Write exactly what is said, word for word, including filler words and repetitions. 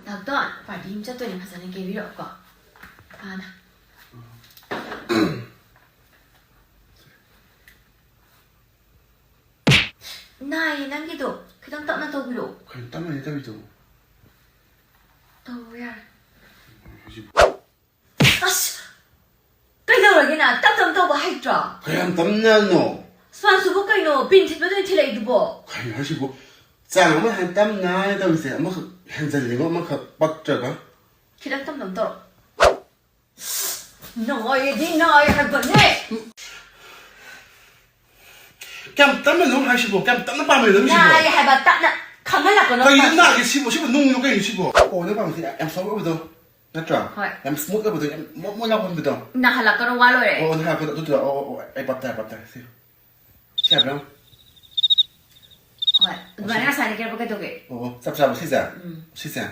ꯗꯥꯛꯇꯣꯟ, party ꯑꯃ ꯆꯠꯇꯣꯏꯅꯦ, ꯐꯖꯅ ꯀꯦꯕꯤꯔꯛꯑꯣꯀꯣ꯫ ꯐꯅ꯫ ꯅꯥꯏꯌꯦ ꯅꯪꯒꯤꯗꯣ, ꯈꯤꯇꯪ ꯇꯞꯅ ꯇꯧꯕꯤꯔꯛꯑꯣ꯫ ꯀꯩꯅꯣ ꯇꯞꯅꯅꯦ ꯇꯧꯔꯤꯗꯨꯕꯨ? ꯇꯧꯔꯣ ꯌꯥꯔꯦ꯫ ꯍꯧꯖꯤꯛ ꯑꯁ! ꯀꯩꯗꯧꯔꯒꯦ ꯅꯪ? ꯇꯞ ꯇꯞ ꯇꯧꯕ ꯍꯩꯇ꯭ꯔꯣ? ꯀꯌꯥꯝ ꯇꯞꯅꯅꯣ? ꯁ꯭ꯋꯥꯟꯁꯨꯕꯨ ꯀꯩꯅꯣ? ꯄꯤꯟ ꯊꯤꯟꯕꯗ ꯑꯣꯏꯅ ꯊꯤꯜꯂꯛꯏꯗꯨꯕꯣ? ꯀꯩꯅꯣ ꯍꯥꯏꯁꯤꯕꯨ? ꯆꯥꯡ ꯑꯃ ꯍꯥꯟꯅ ꯇꯞꯅ ꯇꯧꯔꯤꯁꯦ, ꯑꯃꯈꯛ ꯍꯦꯟꯖꯜꯂꯤꯉꯣ, ꯑꯃꯈꯛ ꯄꯛꯇ꯭ꯔꯒ꯫ ꯈꯤꯇꯪ ꯇꯞ ꯇꯞ ꯇꯧꯔꯣ꯫ ꯅꯥꯏꯌꯦꯗꯤ ꯅꯥꯏ ꯍꯥꯏꯕꯅꯦ꯫ ꯀꯌꯥꯝ ꯇꯞꯅꯅꯣ ꯍꯥꯏꯁꯤꯕꯣ? ꯀꯌꯥꯝ ꯇꯞꯅ ꯄꯥꯝꯃꯤꯅꯣ ꯅꯪꯒꯤꯁꯤꯕꯣ? ꯅꯥꯏ ꯍꯥꯏꯕ, ꯇꯞꯅ ꯈꯪꯍꯜꯂꯛꯀꯅꯣ꯫ ꯀꯩꯅꯣ ꯅꯥꯒꯦ ꯁꯤꯕꯣ? ꯁꯤꯕꯨ ꯅꯨꯡꯂꯣ ꯀꯩꯅꯣ ꯁꯤꯕꯣ? ꯑꯣ, ꯅꯪ ꯄꯥꯝꯃꯤꯁꯦ ꯌꯥꯝ soft ꯑꯣꯏꯕꯗꯣ ꯅꯠꯇ꯭ꯔꯥ? ꯍꯣꯏ꯫ ꯌꯥꯝ smooth ꯑꯣꯏꯕꯗꯣ, ꯌꯥꯝ ꯃꯣꯠ ꯃꯣꯠ ꯂꯥꯎꯍꯟꯕꯗꯣ꯫ ꯅꯥꯍꯜꯂꯛꯀꯅꯣ, ꯋꯥ ꯂꯣꯏꯔꯦ꯫ ꯑꯣ, ꯅꯥꯍꯜꯂꯛꯀꯅꯣ, ꯑꯗꯨꯗꯨꯔꯣ? ꯑꯣ, ꯑꯣ, ꯑꯣ, ꯑꯩ ꯚꯥꯞ ꯇꯥꯔꯦ, ꯚꯥꯞ ꯇꯥꯔꯦ, ꯁꯤ꯫ ꯁꯤ ꯍꯥꯏꯕ꯭ꯔꯣ? ꯍꯣꯏ, ꯑꯗꯨꯃꯥꯏꯅ ꯉꯁꯥꯏꯅ ꯀꯦꯔꯛꯄ ꯀꯩꯗꯧꯒꯦ? ꯑꯣ, ꯑꯣ, ꯆꯞ ꯆꯥꯕ ꯁꯤꯁꯦ? ꯎꯝ꯫ ꯁꯤꯁꯦ?